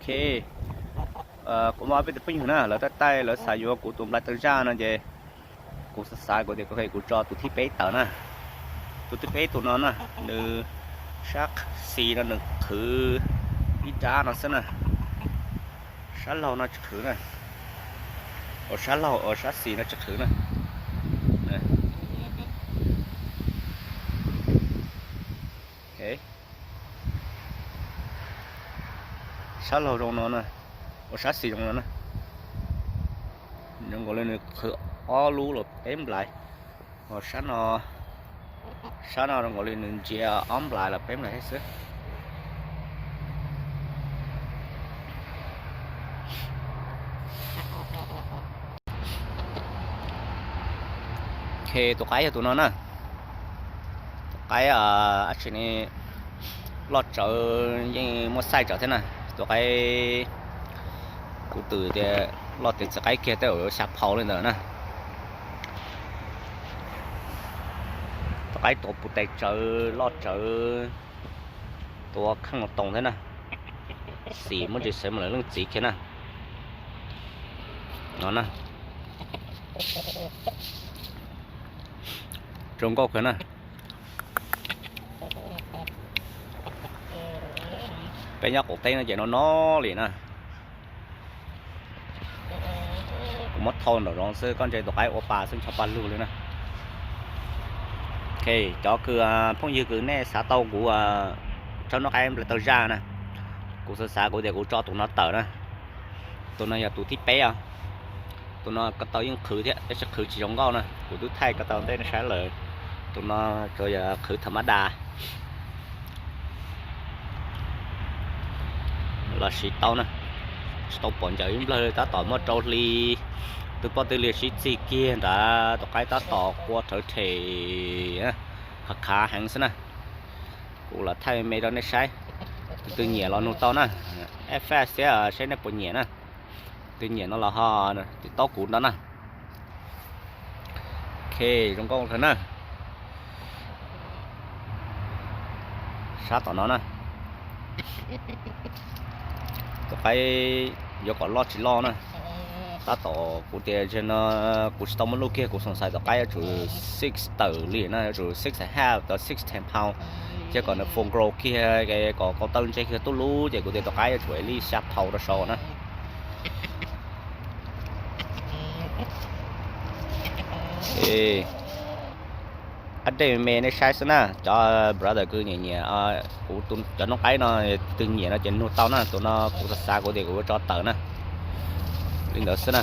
Kuv muaj peb tus phooj ywg na, lawv taij taij lawv xav yuav kuv tus nplai taw zaj no ces kuv xav xav kuv tias kuv tso tus thib peb tawm na. Tus thib peb tus no na, nws sab xis no nws qhwv ib rab no xwb na. Sab laug no tsis qhwv na. Ua sab laug ua sab xis no tsis qhwv na. Sab laug zoo no na, ua sab xis zoo no na. Zoo nkaus li nws qhwv ob lub los peb nplais. Ho sab no, sab no zoo nkaus li nws ntsia ob nplais los peb nplais thiab xwb. Tus qaib yog tus no na. Tus qaib ab tsi ne, loj tsawv yeej muaj xaij tsawv thiab na. Tus qaib kuv twm tias loj tiav txiv qaib kiag tej zaum yuav xya phau li ntawd na. Tus qaib tuav puv tais tsawv loj tsawv, tuav kheej los toos thiab na. Xim muaj ntsis xeev mas lawv leej txiv kiag na. No na, zoo nkauj kawg na. Peb nyob qaum teb no ces no no li na. Kuv muab thau nraum zoov xwb koj ntsia tus qaib ua pa xwb ncho pa lug li na. Cov kws phooj ywg kws nej xav tau kuv tsob noj qaib nplai taw zaj na, kuv xav xav kuv tias kuv tso tus no tawm na. Tus no yog tus thib peb os. Tus no ko taw yeej qhwv thiab tab sis qhwv tsis zoo nkauj na, kuv twb thaij ko taw ntej nej saib lawm. Tus no tsuas yog qhwv tham mab das los siv tau na. Tsis tau pom ncaws ib nplawg li, tab tom muaj rau hli, twb poj twb lig sib txig kiag nrad, tus qaib tab tom qua rhawv rhe, khav khav heev xwb na. Kuv los thaij me rau nej saib, tus twg nyiam los nug tau na. Eb faj thiab saib nej puas nyiam na. Tus nyiam no los ho tib taub kuv no na. Ok, zoo nkauj kawg na. Sab tom no na, tus qaib yuav kom loj tsis loj na. Tab tom kuv tias no kuv tsis tau muab luj kiag, kuv xoom xais tus qaib yuav tsum six tawm li na, yuav tsum six and half to six ten pound, thiab kom nws full grow kiag, kom ko taw ntse kiag tuj lub ces kuv tias tus qaib yuav tsum li xya phau rau saud na. Ab dej me me nej saib xwb na, cov brother kws nyiam nyiam kuv cov noob qaib no, twg nyiam no ces nug tau na, tus no kuv xav xav kuv tias kuv yuav tso tawm na. Li ntawd xwb na.